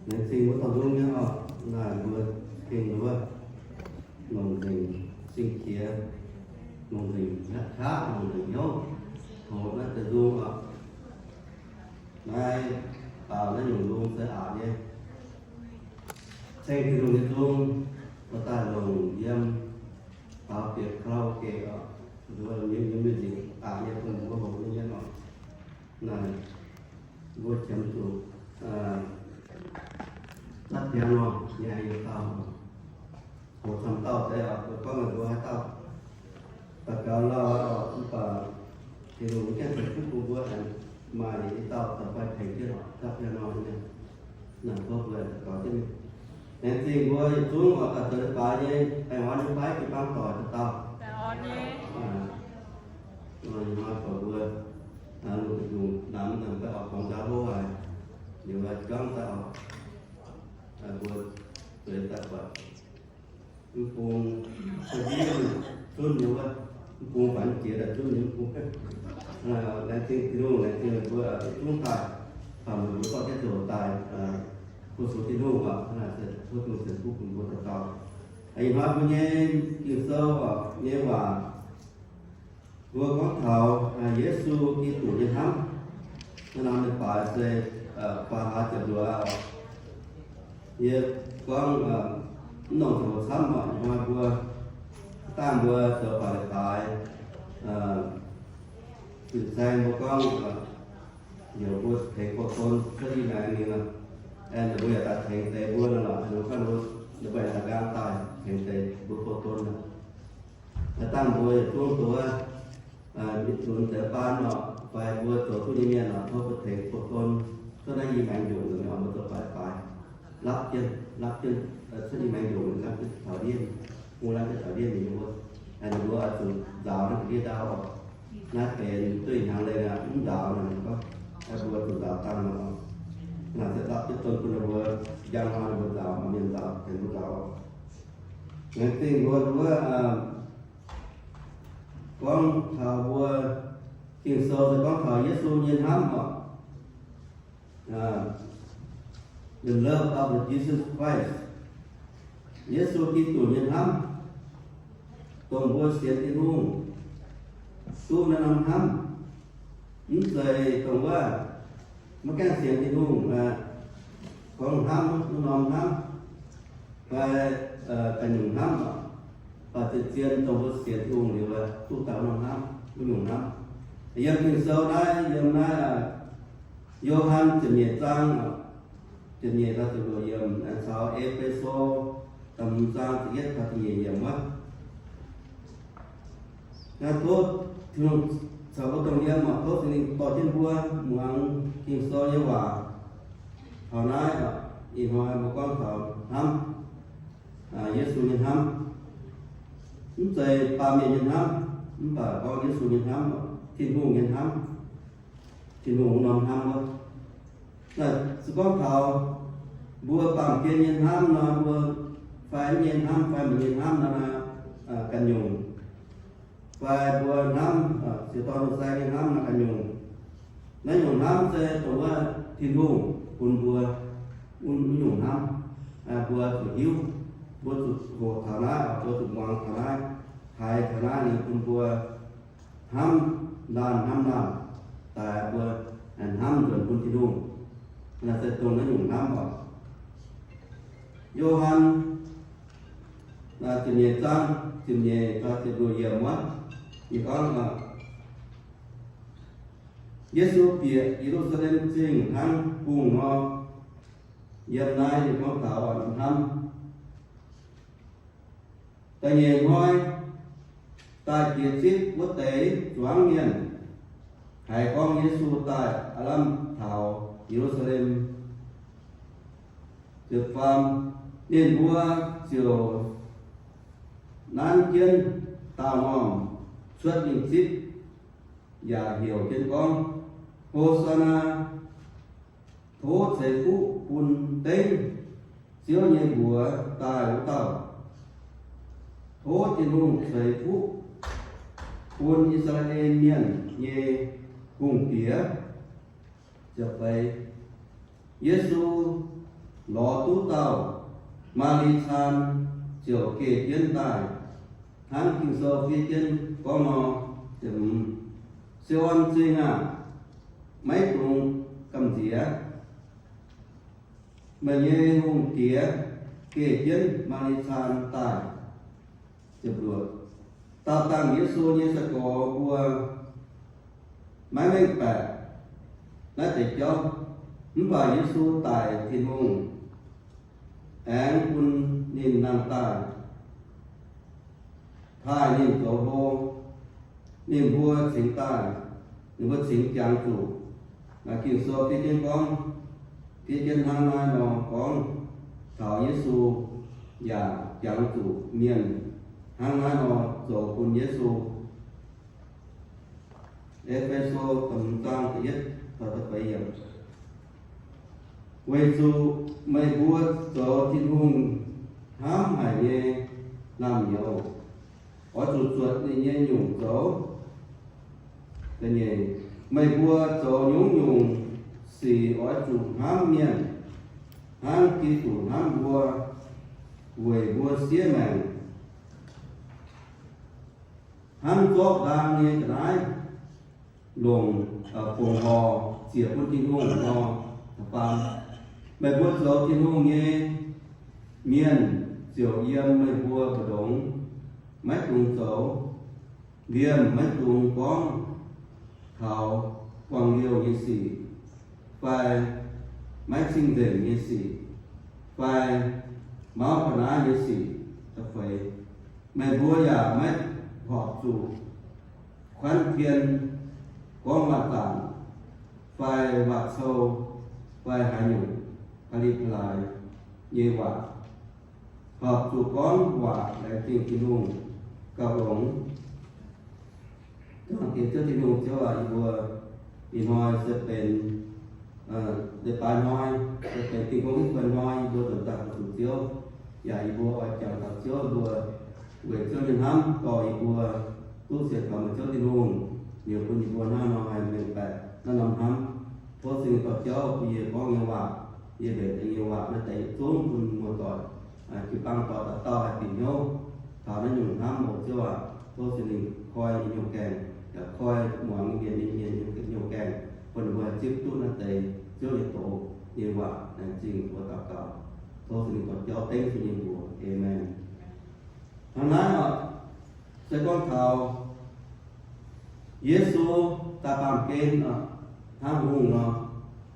Laengz zingh mbuo dorh nzung nyei oc. Naaiv mbuo gengh wuov longc nzengc sing qiex, longc nzengc qaqv, longc nzengc hnyouv taux naaiv deix nzung oc. Naaiv baaux naaiv nyungc nzung se aqc nyei. Ceng Tin-Hungh nyei nzung, mbuo daaih longc yiem taux bieqc karaoke oc, mbuo yiem music aqc nyei bun mbuo hoqc nyei oc. Naaiv mbuo qiemx zuqc dapv piano nyei haaix nyungc dauh, hoqc camv dauh deix oc, mbuo gorngv meih mbuo haaix dauh daux gaux lauh oc, mv baac Tin-Hungh mv gaengh ceix fuqv bun mbuo, aengx maaih i dauh daaih fai tengx jienv oc, dapv piano nyei. Naaiv tov mbuo daux gaux jienv mingh. Laengz zingh mbuo yietc zungv oc, daaih zoux leiz-baaix nyei, aengx oix nyei fai jiu-baang doic dauh dauh. Ih hnoi buatc mbuo lungh deic-bung namx daaih mv baac oix gorngv nzauh hlo haic, liuz jangv daaih oc, mbuo zueiz daaih buatc mv bung zunv nyei wuov, mv bung faix jiex daaih zunv nyei mv bung. Laengz zingh Tin-Hungh, laengz zingh mbuo yietc zungv daaih, taux meih mbuo zorqv jienv zoux daaih, bun sux Tin-Hungh oc, tov Tin-Hungh ceix fuqv bun mbuo dauh dauh. Ih hnoi mbuo nyei Ging-Sou oc, nyei waac mbuo gorngv taux Yesu Giduc nyei hnamv. Naaiv norm leiz-baaix se faah hlaax ziepc luoqc oc. Yie gorngv mv nongc zoux camv oc, ih hnoi mbuo dangh mbuo zoux faah leiz-baaix, fin saeng mbuo gorngv heuc mbuo tengx buoz-ton cuotv i maengx mingh, aengx ninh mbuo yaac daaih tengx deix mbuo nor lorqc, ninh mbuo gorngv ninh mbuo yaac daaih nqaang daaih tengx deix mbuo buoz-ton nor. Dangh mbuo yietc zungv zoux lunx deix baan nor, fai mbuo zoux duqv nyei mienh nor, tov mbuo tengx buoz-ton cuotv naaiv i maengx njuqc nzengc, mbuo zoux faah leiz-baaix, lapv jienv, lapv jienv cuotv i maengx njuqc, lapv jienv taux ndiev, hungh lapv jienv taux ndiev mingh nyei wuov, ninh mbuo oix zuqc nzaaux naaiv ndiev ndaauv oc. Naaiv benx duqv hnyangx lengh aqv, mv nzaaux nor, ninh gorngv mbuo zuqc nzaaux dangh nor. Naaic se dapv jienv ton bun ninh mbuo, njang hnoi ninh mbuo nzaaux, mienh nzaaux, tengx mbuo nzaaux oc. Laengz zingh mbuo wuov gorngv taux mbuo Ging-Sou se gorngv taux Yesu nyei hnamv oc. The love of Jesus Christ. Yesu Giduc nyei hnamv, dongh mbuo sienx Tin-Hungh duqv naaiv norm hnamv. Mv zeiz dongh wuov maiv gaengh sienx Tin-Hungh, gorngv hnamv wuov norm hnamv, fai ganh nyungc hnamv, baac zien-zien dongh mbuo sienx Tin-Hungh liuz duqv daaih norm hnamv, wuov nyungc hnamv. Yiem Ging-Sou naaiv, yiem naaiv Yo^han ziepc nyeic zaang, ziepc nyeic caux ziepc luoqc yiemc, caux E^fe^so da'hmz zaang ziepc yietv caux ziepc nyeic yiemc wuov. Naaiv tov Tin-Hungh caux mbuo dongh yiem oc, tov Singx Lingh dorh jienv mbuo muangx Ging-Sou nyei waac. Taux naaiv, ih hnoi mbuo gorngv taux hnamv, Yesu nyei hnamv. Mv zeiz baamh mienh nyei hnamv, mv baac gorngv Yesu nyei hnamv, Tin-Hungh nyei hnamv. Tin-Hungh wuov norm hnamv wuov. Naaiv se gorngv taux mbuo baamh gen nyei hnamv nor, mbuo fai mv nyei hnamv fai mbuo nyei hnamv nor, ganh nyungc. Fai mbuo hnamv, ziouc dorn sai nyei hnamv nor ganh nyungc. Naaiv nyungc hnamv se dongh wuov Tin-Hungh bun mbuo wuov nyungc hnamv. Mbuo zuqc hiuv, mbuo zuqc hoqc taux naaiv, mbuo zuqc muangx taux naaiv, haiz taux naaiv liuz bun mbuo hnamv laanh hnamv laanh daaih, mbuo hnamv nzuonx bun Tin-Hungh. Naaiv se dongh naaiv nyungc hnamv oc. Yo^han ziepc nyeic zaang ziepc nyeic caux ziepc luoqc yiemc wuov, ninh gorngv, Yesu bieqc Ye^lu^saa^lem Zingh hnangv hungh nor, yiem naaiv ninh gorngv taux hnamv. Da'nyeic hnoi daaih jiex zipv wuov deix zuangx mienh haiz gorngv Yesu daaih aav lamh taux Ye^lu^saa^lem. Ziepc faam, ninh mbuo ziouc nanv jienv daauh normh cuotv mingh zipv, yaac heuc jienv gorngv, Ho^saa^naa! Tov ceix fuqv bun dengv Ziouv nyei mbuox daaih wuov dauh. Tov Tin-Hungh ceix fuqv bun I^saa^laa^en Mienh nyei Hungh Diex. Ziepc feix, Yesu lorz duqv dauh Maa^li^caan ziouc geh jienv daaih, hnangv Ging-Sou fiev jienv gorngv nor. Ziepc hmz, Ziouv Zingh aah! Maiv dungx gamh nziex. Meih nyei hungh diex geh jienv Maa^li^caan daaih. Ziepc luoqc, daauh dangh Yesu nyei sai-gorx mbuo maiv mengh baeqc naaiv deix jauv, mv baac Yesu daic Tin-Hungh aengx bun ninh nangh daaih, taaih ninh zoux hlo. Ninh mbuo cingx daaih, ninh mbuo cingx jangx zuqc. Naaiv Ging-Sou fiev jienv gorngv, fiev jienv hnangv naaiv nor gorngv taux Yesu, yaac jangx zuqc mienh hnangv naaiv nor zoux bun Yesu. E^fe^so da'hmz zaang da'yietv, da'feix yiemc. Weic zuqc meih mbuo zoux Tin-Hungh hnamv haic nyei naamh nyouz, oix zuqc zuotc ninh nyei nyungc zoux. Meih mbuo zoux nyungc-nyungc sic oix zuqc hnamv mienh, hnangv Giduc hnamv mbuo, weic mbuo siev maengc, hnangv zorqv ndaang nyei ga'naaiv longc, fongc horc ziec bun Tin-Hungh nor. Da'faam, meih mbuo zoux Tin-Hungh nyei mienh ziouc yiem meih mbuo mbu'ndongx. Maiv dungx zoux liemh, maiv dungx gorngv taux guangc liouh nyei sic, fai maiv cing-nzengc nyei sic, fai mauv ga'naaiv nyei sic. Da'feix, meih mbuo yaac maiv horpc zuqc kuanv tien, gorngv waac-zaangc, fai waac-cou, fai haaix nyungc pa'li pa'laaix nyei waac. Horpc zuqc gorngv waac laengz zingh Tin-Hungh gauh longx. Diex Ziouv Tin-Hungh, Ziouv aac, yie mbuo ih hnoi se benx leiz-baaix hnoi, se benx Tin-Hungh mv kuonx hnoi, yie mbuo nzuonx daaih fu-sux Ziouv, yaac yie mbuo oix jangx taux Ziouv mbuo, weic Ziouv nyei hnamv dorh yie mbuo duqv sienx taux meih Ziouv Tin-Hungh, liuz bun yie mbuo hnangv nor haih mengh baeqc naaiv norm hnamv. Tov Singx Lingh dorh jauv bun yie gorngv nyei waac, yie mbenc nyei waac naaiv deix yietc zungv bun muoz-doic jiu-baang doic dauh dauh haih bieqc hnyouv taux naaiv nyungc hnamv oc Ziouv aac. Tov Singx Lingh koi yie nyei gaengh, yaac koi muangx nyei mienh nyei mienh nyei gaengh, bun ninh mbuo haih zipv duqv naaiv deix Ziouv nyei doz nyei waac. Laengz zingh mbuo daux gaux, tov Singx Lingh dorh jauv dengv Ziouv nyei mbuox. Aamen. Hnangv naaiv oc, se gorngv taux Yesu daaih baamh gen oc, hnangv hungh nor,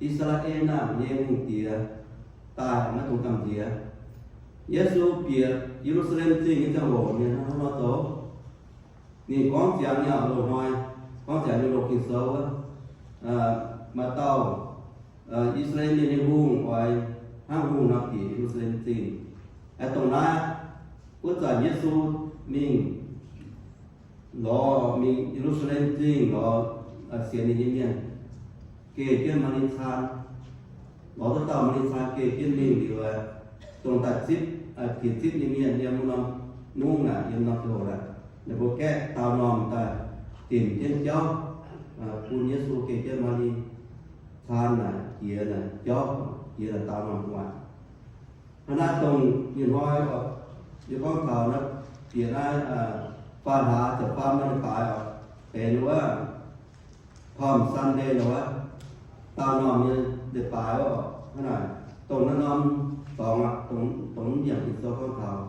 I^saa^laa^en naamh nyei hungh diex daaih maiv dungx gamh nziex. Yesu bieqc Ye^lu^saa^lem Zingh nyei ziangh hoc ninh hnangv haaix nor zoux? Ninh gorngv ziangx nyei oc, loz-hnoi gorngv ziangx nyei loz-ging-sou wuov, maaih dauh I^saa^laa^en Mienh nyei hungh oix hnangv hungh nor bieqc Ye^lu^saa^lem Zingh. Aeqv, dongh naaiv, wuov zanc Yesu mingh lorz, mingh Ye^lu^saa^lem Zingh lorz sienx ninh nyei mienh, geh jienv Maa^li^caan, lorz duqv dauh Maa^li^caan geh jienv mingh liuz, dongh daaih zipv, jiex zipv nyei mienh yiem wuov norm mungv naaic, yiem norm ziangh hoc naaic, ninh mbuo gaeqv daauh normh daaih dimc jienv jauv bun Yesu geh jienv Maa^li^caan naaic jiex naaic jauv, jiex naaic daauh normh gu'nguaaic. Hnangv naaiv dongh ih hnoi oc, yie gorngv taux naaiv bieqc naaiv faam hlaax ziepc faam norm leiz-baaix oc, benx wuov Palm Sunday nor wuov, daauh normh nyei leiz-baaix oc. Hnangv naaic, dongh naaiv norm dorngx aqv, dongh mv yangh Ging-Sou gorngv taux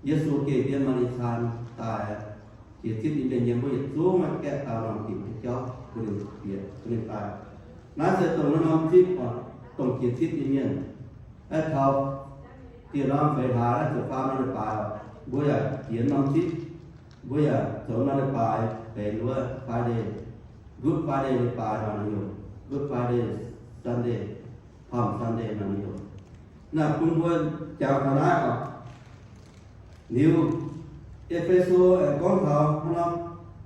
Yesu geh jienv Maa^li^caan daaih, jiex zipv nyei mienh yiem wuov yietc zungv maiv gaeqv daauh normh dimc jienv jauv bun ninh bieqc, bun ninh daaih. Naaiv se dongh naaiv norm zipv oc, dongh jiex zipv nyei mienh. Naaiv taux dieh norm feix hlaax naaiv ziepc faam norm leiz-baaix oc, mbuo yaac jiex norm zipv, mbuo yaac zoux norm leiz-baaix benx wuov Friday, Good Friday leiz-baaix nor ninh heuc, Good Friday Sunday, Palm Sunday nor ninh heuc. Naaiv bun mbuo jangx taux naaiv oc. Liuz, E^fe^so aengx gorngv taux hnangv nor,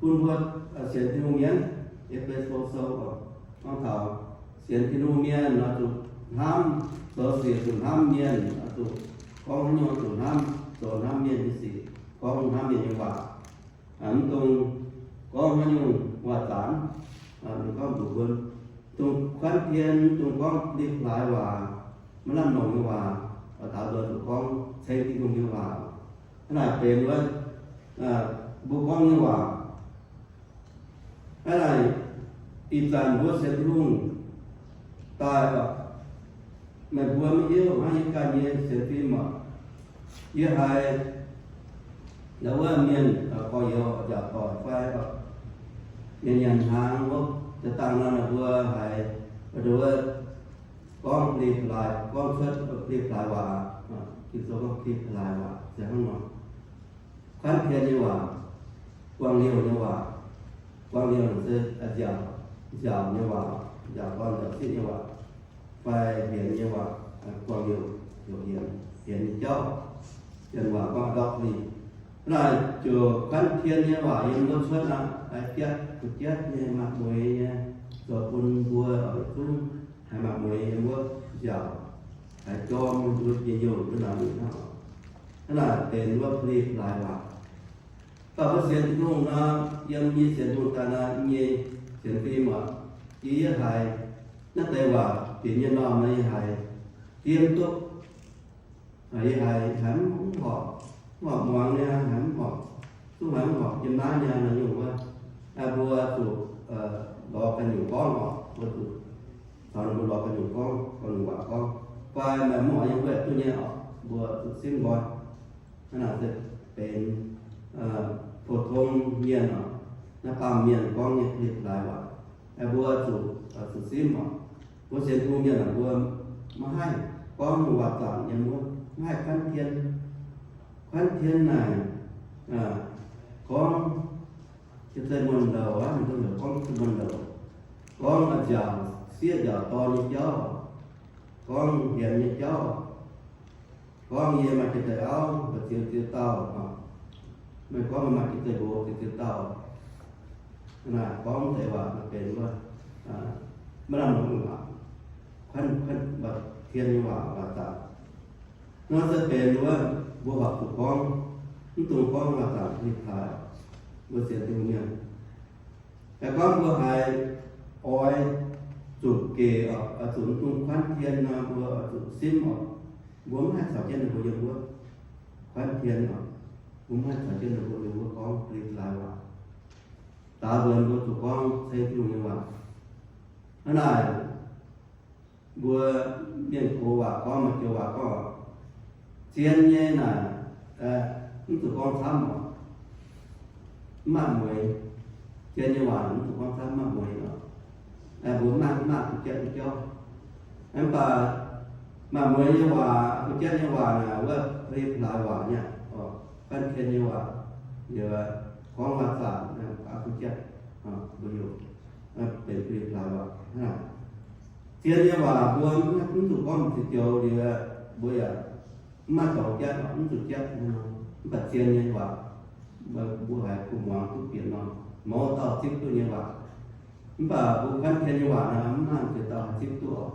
bun mbuo sienx Tin-Hungh mienh, E^fe^so Sou oc, gorngv taux sienx Tin-Hungh mienh oix zuqc hnamv, zoux sic zuqc hnamv mienh, oix zuqc gorngv haaix nyungc zuqc hnamv, zoux hnamv mienh nyei sic, gorngv hnamv mienh nyei waac. Mv dungx gorngv haaix nyungc waac-zaanx, ninh gorngv mbuox mbuo, dungx kuanv tien, dungx gorngv liuz hlaaix waac, maiv lamh longc nyei waac, oix daaux nzuonx zuqc gorngv ceng Tin-Hungh nyei waac. Hnangv naaic benx wuov, mbuo gorngv nyei waac. Hnangv naaic, ih zanc mbuo sienx Tin-Hungh daaih oc, meih mbuo maiv hiuv hnangv yie ganh nyei sienx fim oc. Yie haiz ndau wuov mienh gorx-youz njaaux doic fai oc, mienh nyanc hnaangx wuov, za'dangh nor ninh mbuo haiz, wuov, gorngv pli-pa'laaix, gorngv cuotv pli-pa'laaix waac, Ging-Sou gorngv pli-pa'laaix waac se hnangv nor. Kuanv tien nyei waac, guangc liouh nyei waac, guangc liouh se nziaauc, nziaauc nyei waac, nziaauc dorn nziaauc sitv nyei waac, fai hienx nyei waac, guangc liouh, liouh hienx, hienx nyei jauv. Janx waac gorngv adultery. Hnangv naaic ziouc kuanv tien nyei waac yiem wuov cuotv aqv, haiz jatv, jatv nyei, maaih mueix nyei, zoux bun mbuo oix zuqc haiz maaih mueix yiem wuov nziaauc, haiz jorm mbuo njien-youh wuov naaic hnangv. Hnangv naaic benx wuov pli-pa'laaix waac. Mv baac mbuo sienx Tin-Hungh nor, yiem yie sienx Tin-Hungh daaih nor, yie nyei sienx fim oc, yie, yie haiz naaiv deix waac bieqc nyei normh nor, yie haiz diev duqv. Yie haiz, haiz mv horpc, mv horpc muangx nyei, haiz mv horpc, zungv haiz mv horpc yiem naaiv nyei nor nyungc wuov. Mbuo zuqc lorz ganh nyungc gorngv oc, mbuo zuqc caux ninh mbuo lorz ganh nyungc gorngv, ganh nyungc waac gorngv. Fai meih mv oix yiem wuov duqv nyei oc, mbuo zuqc simv nqoi. Hnangv naaic se benx phou tong mienh oc, naaiv baamh mienh gorngv nyei pli-pa'laaix waac. Mbuo zuqc, zuqc simv oc. Mbuo sienx Tin-Hungh mienh aah, mbuo maiv haih gorngv waac zanc nyei wuov, maiv haih kuanv tien. Kuanv tien naaic, gorngv jiex zeiv muonh ndouc aqv, mienh gorngv jiex zeiv muonh ndouc, gorngv nziaauc sieqv nziaauc dorn nyei jauv, gorngv hienx nyei jauv, gorngv yie maaih jiex zeiv auv, mbu'ziex ziex dauh, meih gorngv meih maaih jiex zeiv nqox, ziex ziex dauh. Naaic gorngv deix waac benx wuov, maiv lamh longc waac, kuanv, kuanv, waac tien nyei waac, waac zanc. Naaiv se benx wuov mbuo horpc zuqc gorngv, mv dungx gorngv waac zanc pli-pa'laaix. Mbuo sienx Tin-Hungh mienh, yaac gorngv mbuo haiz oix zuqc gec oc, oix zuqc mv dungx kuanv tien nor, mbuo oix zuqc simv oc. Mbuo mv haih caux jienv ninh mbuo yiem wuov kuanv tien oc. Mbuo mv haih caux jienv ninh mbuo yiem wuov gorngv pli-pa'laaix waac. Daaux nzuonx mbuo zuqc gorngv ceng Tin-Hungh nyei waac. Hnangv naaic, mbuo mienh gox waac gorngv, maaih joux waac gorngv, zien nyei naaic, mv zuqc gorngv camv oc, mv maaih mueix. Zien nyei waac mv zuqc gorngv camv, mv maaih mueix oc. Mbuo mv maaih, mv maaih kuh jatv nyei jauv. Mv baac maaih mueix nyei waac, kuh jatv nyei waac naaic wuov pli-pa'laaix waac nyei oc, kuanv tien nyei waac, liuz gorngv waac zanc aqv, kuh jatv, mbuo heuc benx pli-pa'laaix waac. Zien nyei waac mbuo mv zuqc gorngv m'ziex joux liuz, mbuo yaac mv maaih dorngx jatv, mv zuqc jatv. Mv baac zien nyei waac, mbuo haiz kuh muangx duqv bieqc nor, mouz dauh zipv duqv nyei waac. Mv baac mbuo kuanv tien nyei waac naaic, mv maaih ziex dauh haih zipv duqv oc.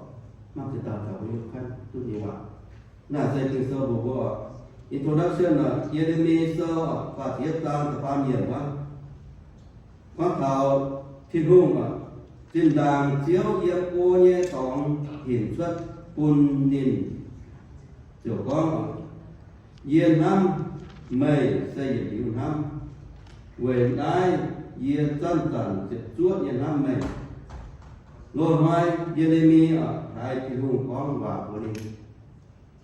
Mv maaih ziex dauh caux mbuo yiem kuanv duqv nyei waac. Naaiv se Ging-Sou mbuox mbuo, introduction, Ye^le^mi Sou faah ziepc yietv zaang da'faam yiemc wuov, gorngv taux Tin-Hungh oc, zinh ndaangc Ziouv yiem go nyei dorngx hinc cuotv bun ninh, ziouc gorngv, Yie hnamv meih se yietc liuz hnamv. Weic naaiv yie zanc-zanc ziepc zuoqv nyei hnamv meih. Loz-hnoi Ye^le^mi oc, haiz Tin-Hungh gorngv waac mbuox ninh,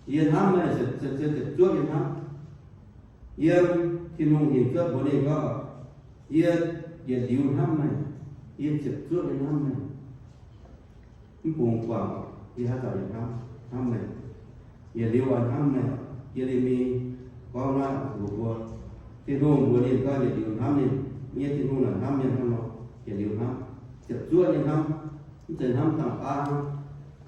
Yie hnamv meih, ziepc, ziepc, ziepc zuoqv nyei hnamv. Yiem Tin-Hungh hinc cuotv mbuox ninh gorngv, Yie yietc liuz hnamv meih. Yie ziepc zuoqv nyei hnamv meih. Mv bungx guangc, yie haaix zanc yaac hnamv, hnamv meih. Yietc liuz oix hnamv meih. Ye^le^mi gorngv naaiv mbuox mbuo, Tin-Hungh mbuox ninh gorngv yietc liuz hnamv ninh. Nyei Tin-Hungh naaic hnamv mienh hnangv nor, yietc liuz hnamv, ziepc zuoqv nyei hnamv, mv zeiz hnamv dangh baav hnangv.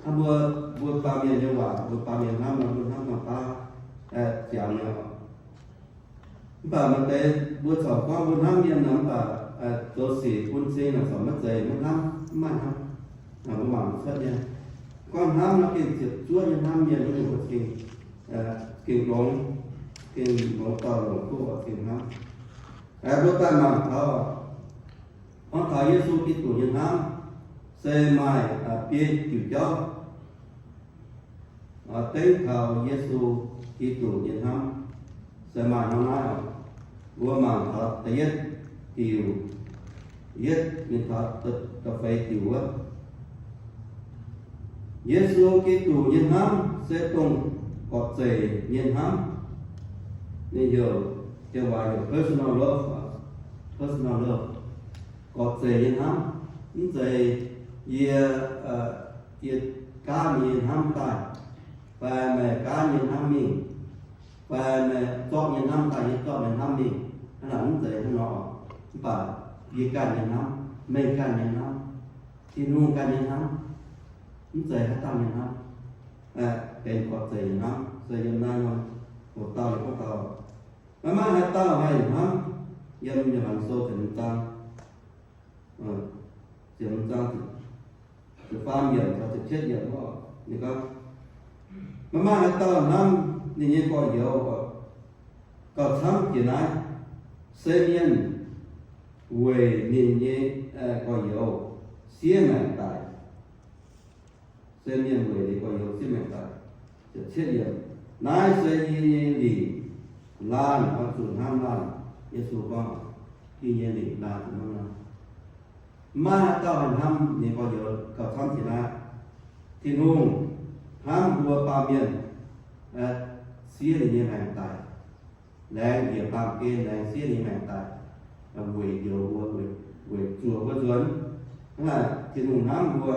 Hnangv mbuo, mbuo baamh mienh nyei waac, mbuo baamh mienh hnamv nor, mbuo hnamv dangh baav, ziangx nyei oc. Mv baac maaih deix mbuo corc gorngv mbuo hnamv mienh nor, mv baac zoux sic bun cing naaic corc maiv zeiz maiv hnamv, mv maaih hnamv. Mbuo mangc cuotv nyei. Gorngv hnamv nor gengh ziepc zuoqv nyei hnamv mienh, mbuo gengh, gengh longx, gengh longx dauh longc duqv gengh hnamv. Mbuo daaih mangc taux, gorngv taux Yesu Giduc nyei hnamv se maaih biei diuc jauv. dengv taux Yesu Giduc nyei hnamv se maaih hnangv naaiv oc. Mbuo mangc taux da'yietv diuc, yietv mingh taux da'feix diuc wuov. Yesu Giduc nyei hnamv se dongh gorqv-zeic nyei hnamv. Ninh heuc, Janx waac heuc personal love, personal love, gorqv-zeic nyei hnamv. Mv zeiz yie, yie gaanv nyei hnamv daaih, fai meih gaanv nyei hnamv mingh, fai meih zorqv nyei hnamv daaih, yie zorqv nyei hnamv mingh. Hnangv naaic mv zeiz hnangv nor. Mv baac yie ganh nyei hnamv, meih ganh nyei hnamv, Tin-Hungh ganh nyei hnamv, mv zeiz haaix dauh nyei hnamv, benx gorqv-zeic nyei hnamv. Se yiem naaiv norm hoc dauh ninh gorngv taux, maiv maaih haaix dauh haih hnamv, yiem Yo^han Sou ziepc hmz zaang, ziepc hmz zaang ziepc faam yiemc taux ziepc cietv yiemc oc, ninh gorngv, maiv maaih haaix dauh hnamv ninh nyei gorx-youz gauh camv jiex naaiv, se mienh weic ninh nyei gorx-youz siev maengc daic. Se mienh weic ninh gorx-youz siev maengc daic. Naaiv se yie nyei lingc laanh, oix zuqc hnamv laanh. Yesu gorngv, yie nyei lingc laanh zuqc hnamv laanh. Maiv maaih haaix dauh haih hnamv ninh gorx-youz gauh camv jiex naaiv. Tin-Hungh hnamv mbuo baamh mienh, siev ninh nyei maengc daic, laengz njiec baamh gen, laengz siev ninh nyei maengc daic, weic njoux mbuo, weic zuoqc mbuo nzuonx. Hnangv naaic Tin-Hungh hnamv mbuo,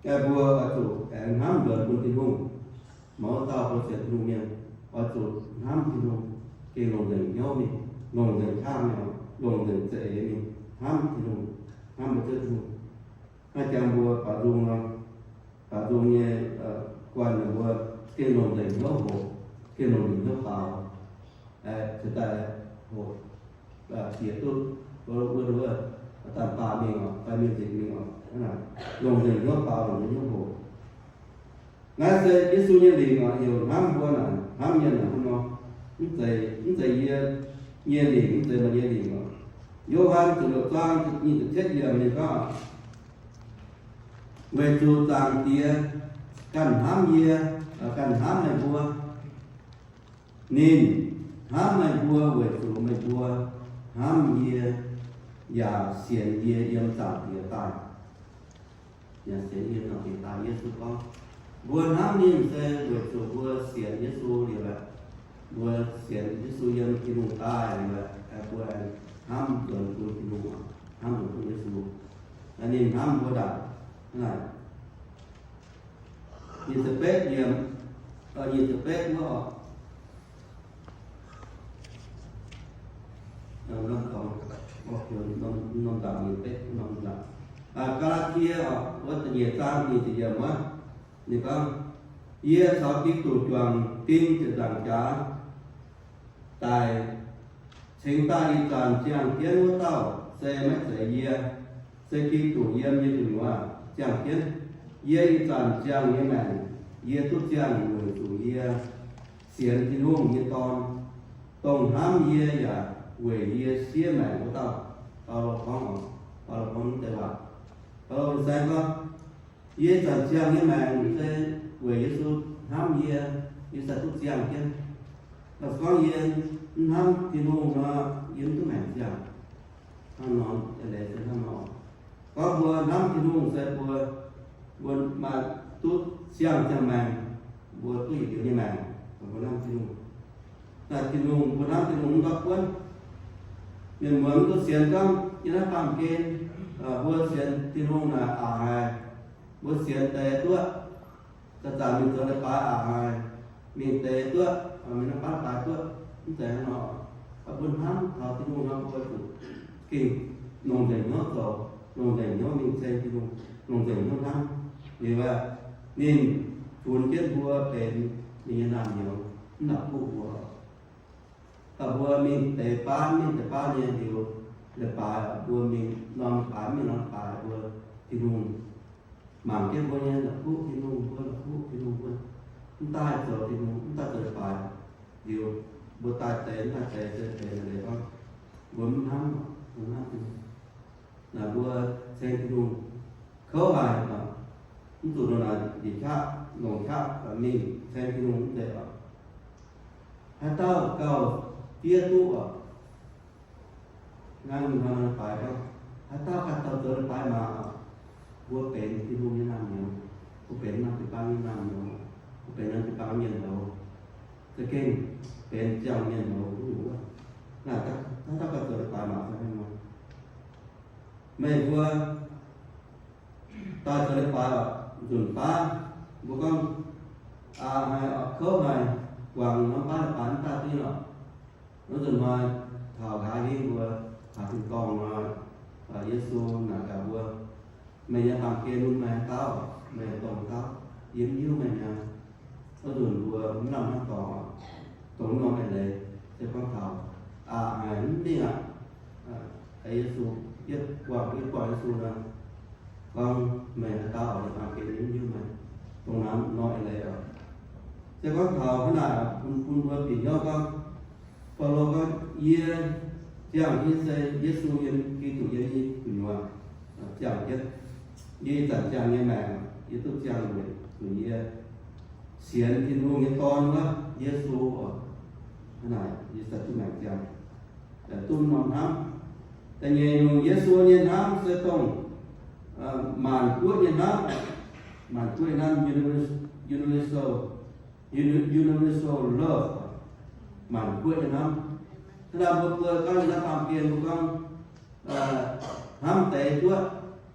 mbuo oix zuqc aengx hnamv nzuonx bun Tin-Hungh. Mouz dauh mbuo sienx Tin-Hungh mienh oix zuqc hnamv Tin-Hungh gengh longc nzengc hnyouv mingh, longc nzengc qaqv mingh, longc nzengc za'eix mingh hnamv Tin-Hungh, hnamv mbuo Ziouv Tin-Hungh. Naaiv jangx mbuo baaux nzung nor, baaux nzung nyei guanh mbuo gengh longc nzengc hnyouv hoqc, gengh longc nzengc hnyouv baaux, cingx daaih hoqc, bieqc duqv wuov, wuov, wuov, daaih baamh mingh oc, fai mingh nzengc mingh oc, longc nzengc hnyouv baaux, longc nzengc hnyouv hoqc. Naaiv se Yesu nyei lingc oc, heuc hnamv mbuo naaic, hnamv mienh naaic hnangv nor. Mv zeiz, mv zeiz yie nyei lingc, mv zeiz meih nyei lingc oc. Yo^han ziepc luoqc zaang nyic ziepc cietv yiemc ninh gorngv, weic zuqc Zaangc Diex ganh hnamv yie, ganh hnamv meih mbuo. Ninh hnamv meih mbuo weic zuqc meih mbuo hnamv yie yaac sienx yie yiem Zaangc Diex daaih. Yaac sienx yie yiem Zaangc Diex daaih. Yesu gorngv, mbuo hnamv ninh se weic zuqc mbuo sienx Yesu liuz aeqv, mbuo sienx Yesu yiem Tin-Hungh daaih liuz aeqv, mbuo aengx hnamv nzuonx bun Tin-Hungh, hnamv nzuonx bun Yesu. Ninh hnamv mbuo ndaangc naaic. Nyic ziepc betv yiemc, nyic ziepc betv wuov oc. Norm, norm, norm nzaangc nyic ziepc betv norm nzaangc. Gaa^laa^tie oc, wuov da'nyeic zaang nyic ziepc yiemc wuov, ninh gorngv, yie caux Giduc juangc ding ziepc nzaangc jaax daic, cingx daaih ih zanc ziangh jienv wuov dauh se maiv zeiz yie, se Giduc yiem yie gu'nyuoz ziangh jienv. Yie ih zanc ziangh nyei maengc, yie duqv ziangh weic zuqc yie sienx Tin-Hungh nyei Dorn, dongh hnamv yie yaac weic yie siev maengc wuov dauh. Baulo gorngv oc, Baulo gorngv deix waac. Baulo saeng gorngv, yie ih zanc ziangh nyei maengc se weic Yesu hnamv yie, yie se duqv ziangh jienv. Laaix gorngv yie mv hnamv Tin-Hungh nor, yie mv duqv maengc ziangh. Hnangv nor, eix leiz se hnangv nor. Gorngv mbuo hnamv Tin-Hungh se mbuo, mbuo maaih duqv ziangh ziangh maengc, mbuo duqv yietc liuz nyei maengc, mbuo hnamv Tin-Hungh. Naaic Tin-Hungh, mbuo hnamv Tin-Hungh mv ndortv buonv. Mienh muonz mv duqv sienx gorngv yiem naaiv baamh gen, mbuo sienx Tin-Hungh naaic aqc haic. Mbuo sienx deix duqv, zanc-zanc mingh zoux leiz-baaix aqc haic, mingh deix duqv, mingh naaiv baav leiz-baaix duqv, mv zeiz hnangv nor. Mbuo hnamv taux Tin-Hungh nor, mbuo zuqc gengh longc nzengc hnyouv zoux, longc nzengc hnyouv mingh ceng Tin-Hungh, longc nzengc hnyouv hnamv. Liuz aeqv, ninh funx jienv mbuo benx ninh nyei naamh nyouz, mv la'kuqv mbuo. Da'faanh mbuo mingh deix baav, mingh deix baav nyei liuz, leiz-baaix mbuo mingh norm leiz-baaix, mingh norm leiz-baaix mbuo, Tin-Hungh mangc jienv mbuo nyei la'kuqv, Tin-Hungh mbuo la'kuqv, Tin-Hungh mbuo mv daaih zoux Tin-Hungh, mv daaih zoux leiz-baaix. Liuz mbuo daaih deix, mv daaih deix, se benx naaiv deix gorngv mbuo mv hnamv, mbuo mv hnamv Tin-Hungh. Naaic mbuo ceng Tin-Hungh kouv haic, mv zuqc nor naaic njiec qaqv. longc qaqv mingh ceng Tin-Hungh mv zeiz oc. Haaix dauh gauh diev duqv oc, nangv nor leiz-baaix gorngv, haaix dauh ganh zoux leiz-baaix mangc oc, mbuo benx Tin-Hungh nyei naamh nyouz, mbuo benx norm jiu-baang nyei naamh nyouz, mbuo benx norm jiu-baang mienh loz, za'gengh benx ziangh mienh loz duqv nyei wuov. Naaiv, haaix dauh ganh zoux leiz-baaix mangc fai hnangv nor. Meih mbuo daaih zoux leiz-baaix oc, nzunc baav mbuo gorngv, aa, haiz oc, kouv haic, guangc norm baav leiz-baaix mv daaih dingv oc. Wuov nzunc hnoi taux nqa'haav hingv mbuo taux tin-dorngh hnoi, Yesu naaic gaax mbuo, meih nyei baamh gen bun meih haaix dauh, meih dongh haaix dauh, yie mv hiuv meih mi'aqv. Wuov nzunc mbuo mv lamh hnamv dorngx, dongh norm eix leiz, se gorngv taux, aa, haiz mv mingh aqv. Yesu, yie buangh, yie buangh Yesu nor, gorngv meih haaix dauh oc, yie baamh gen yie mv hiuv meih, dongh naaiv norm eix leiz oc. Se gorngv taux hnangv naaic, bun, bun mbuo bieqc hnyouv gorngv, Baulo gorngv, yie ziangh nyei se Yesu yiem, Giduc yiem nyei gu'nyuoz ziangh jienv. Yie ih zanc ziangh nyei maengc, yie duqv ziangh weic zuqc yie sienx Tin-Hungh nyei Dorn wuov, Yesu oc. Hnangv naaic yie se duqv maengc ziangh, duqv norm hnamv. Da'nyeic nyungc Yesu nyei hnamv se dongh maanc guoqv nyei hnamv. Maanc guoqv nyei hnamv, universal, universal love, maanc guoqv nyei hnamv. Hnangv naaic mbuo, mbuo gorngv yiem naaiv baamh gen mbuo gorngv, hnamv deix guoqv,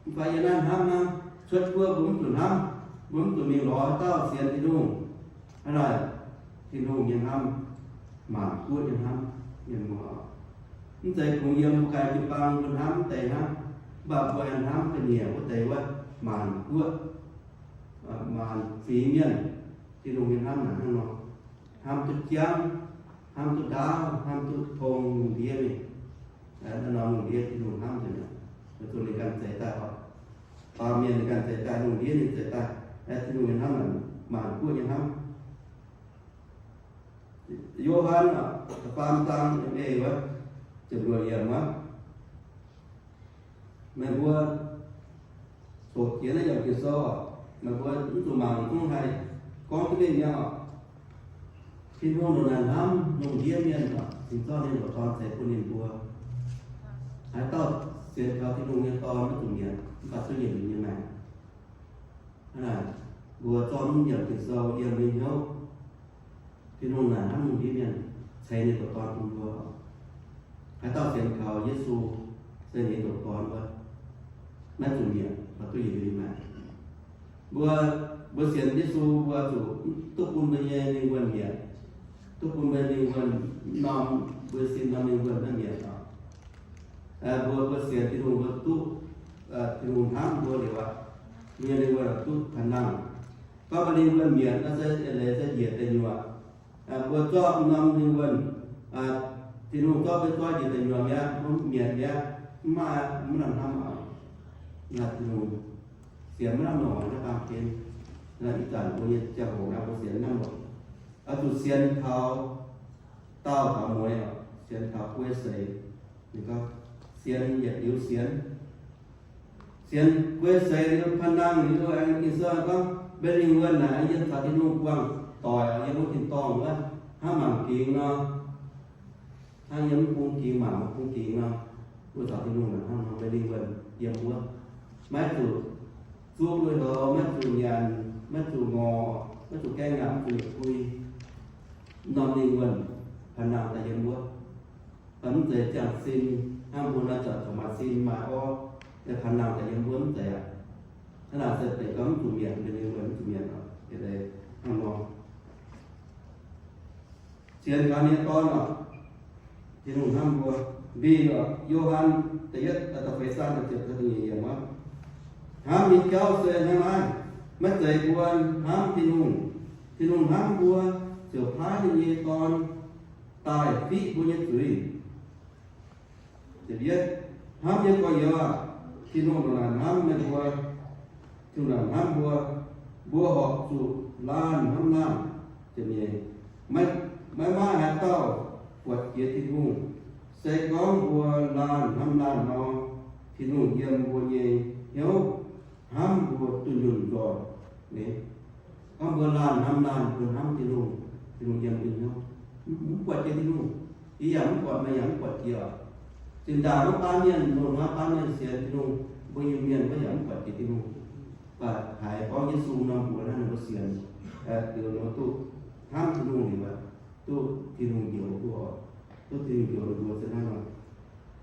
mv baac yie naaiv hnamv hnangv, cuotv guoqv mbuo mv zuqc hnamv, mbuo mv zuqc mingh lorz haaix dauh sienx Tin-Hungh. Hnangv naaic, Tin-Hungh nyei hnamv, maanc guoqv nyei hnamv, mienh muoz. Mv zeiz kungx yiem mbuo ganh jiu-baang mbuo hnamv deix hnangv, mv baac mbuo aengx hnamv ga'nyiec wuov deix wuov, maanc guoqv, maanc fingx mienh. Tin-Hungh nyei hnamv naaic hnangv nor, hnamv duqv jangv, hnamv duqv ndaauv, hnamv duqv tong lungh ndiev mingh. Naaiv norm lungh ndiev Tin-Hungh hnamv nzengc mi'aqv. Zuqc ninh ganh zeix daaih oc. Baamh mienh ninh ganh zeix daaih, lungh ndiev ninh zeix daaih. Tin-Hungh nyei hnamv naaic maanc guoqv nyei hnamv. Yo^han, da'faam zaang, eix wuov, ziepc luoqc yiemc wuov. Meih mbuo doqc jiex naaiv yiemc Ging-Sou oc, meih mbuo mv zuqc mangc zungv haih gorngv duqv mingh nyei oc. Tin-Hungh ndongc naaic hnamv lungh ndiev mienh oc, cingx zorqv ninh ndoqc Dorn ceix bun ninh mbuo. Haaix dauh sienx kaux Tin-Hungh nyei Dorn maiv zuqc mietc, mv baac duqv nyiemc ninh nyei maengc. Hnangv naaic, mbuo zorqv yiemc Ging-Sou yiem nyei hnyouv. Tin-Hungh naaic hnamv lungh ndiev mienh, ceix ninh ndoqc Dorn bun mbuo. Haaix dauh sienx kaux Yesu se ninh ndoqc Dorn wuov, maiv zuqc mietc, mv baac duqv nyiemc ninh nyei maengc. Mbuo, mbuo sienx Yesu, mbuo zuqc duqv bun mbuo nyei lingh wuonh mietc, duqv bun mbuo nyei lingh wuonh norm, mbuo sin norm lingh wuonh maiv mietc oc. Mbuo, mbuo sienx Tin-Hungh, mbuo duqv Tin-Hungh hnamv mbuo liuz aqv, mbuo nyei lingh wuonh duqv panh nangh. Gorngv mbuo lingh wuonh mietc nor se eix leiz se njiec deic nyuoqc. Mbuo zorqv norm lingh wuonh, Tin-Hungh zorqv mbuo zorqv njiec deic nyuoqc mi'aqv, mbuo mietc mi'aqv, mv maaih, mv lamh hnamv oc. Naaiv Tin-Hungh sienx maiv lamh longc naaiv baamh gen. Naaiv ih zanc mbuo nyei ziangh hoc naaiv mbuo sienx maiv lamh longc. Oix zuqc sienx taux daauh taux mueiz oc, sienx taux guei seix. Ninh gorngv sienx yietc liuz sienx, sienx guei seix liuz panh nangh liuz, aengx Ging-Sou gorngv mbuo lingh wuonh naaic yiem taux Tin-Hungh buangh doic oc, yiem wuov tin-dorngh wuov, hnangv mangc gingx nor. Hnangv yiem mv bung gingx mangc mv bung gingx nor, mbuo caux Tin-Hungh naaic hnangv nor, mbuo lingh wuonh yiem wuov. Maiv zuqc zuqv lui-houx, maiv zuqc nyanc, maiv zuqc ngorc, maiv zuqc gaengh nyanc, maiv zuqc yietc pui. Norm lingh wuonh panh nangh daaih yiem wuov. Mv zeiz ziangh sin hnangv mbuo naaiv zanc corc maaih sin maaih orv, yaac panh nangh daaih yiem wuov, mv zeiz aqv. Hnangv naaic se deix gorngv mv zuqc mietc, mbuo lingh wuonh mv zuqc mietc oc. Hnangv nor, sienx kaux ninh nyei Dorn oc, Tin-Hungh hnamv mbuo. Mbi oc, Yo^han da'yietv, da'feix zaang da'ziepc taux da'nyeic yiemc wuov, hnamv nyei jauv se hnangv naaiv. Maiv zeiz mbuo hnamv Tin-Hungh, Tin-Hungh hnamv mbuo ziouc paaiv ninh nyei Dorn daaih fiqv mbuo nyei zuiz. Hnamv nyei gorx-youz aah! Tin-Hungh ndongc naaic hnamv meih mbuo, Tin-Hungh ndongc naaic hnamv mbuo, mbuo horpc zuqc laanh hnamv laanh. Maiv, maiv maaih haaix dauh buatc jiex Tin-Hungh. Se gorngv mbuo laanh hnamv laanh nor, Tin-Hungh yiem mbuo nyei hnyouv hnamv mbuo dunh yunh nzoih. Gorngv mbuo laanh hnamv laanh, mbuo hnamv Tin-Hungh, Tin-Hungh yiem mbuo hnyouv. Mv, mv buatc jiex Tin-Hungh. Yie yaac mv buatc, meih yaac mv buatc jiex oc. Zinh ndaangc wuov baamh mienh, loz-hnoi baamh mienh sienx Tin-Hungh, mbuo Iu-Mienh wuov yaac mv buatc jiex Tin-Hungh. Mv baac haiz gorngv Yesu norm mbuox naaiv ninh mbuo sienx, liuz ninh mbuo duqv hnamv Tin-Hungh liuz, duqv Tin-Hungh njoux mbuo, duqv Tin-Hungh njoux ninh mbuo se hnangv nor.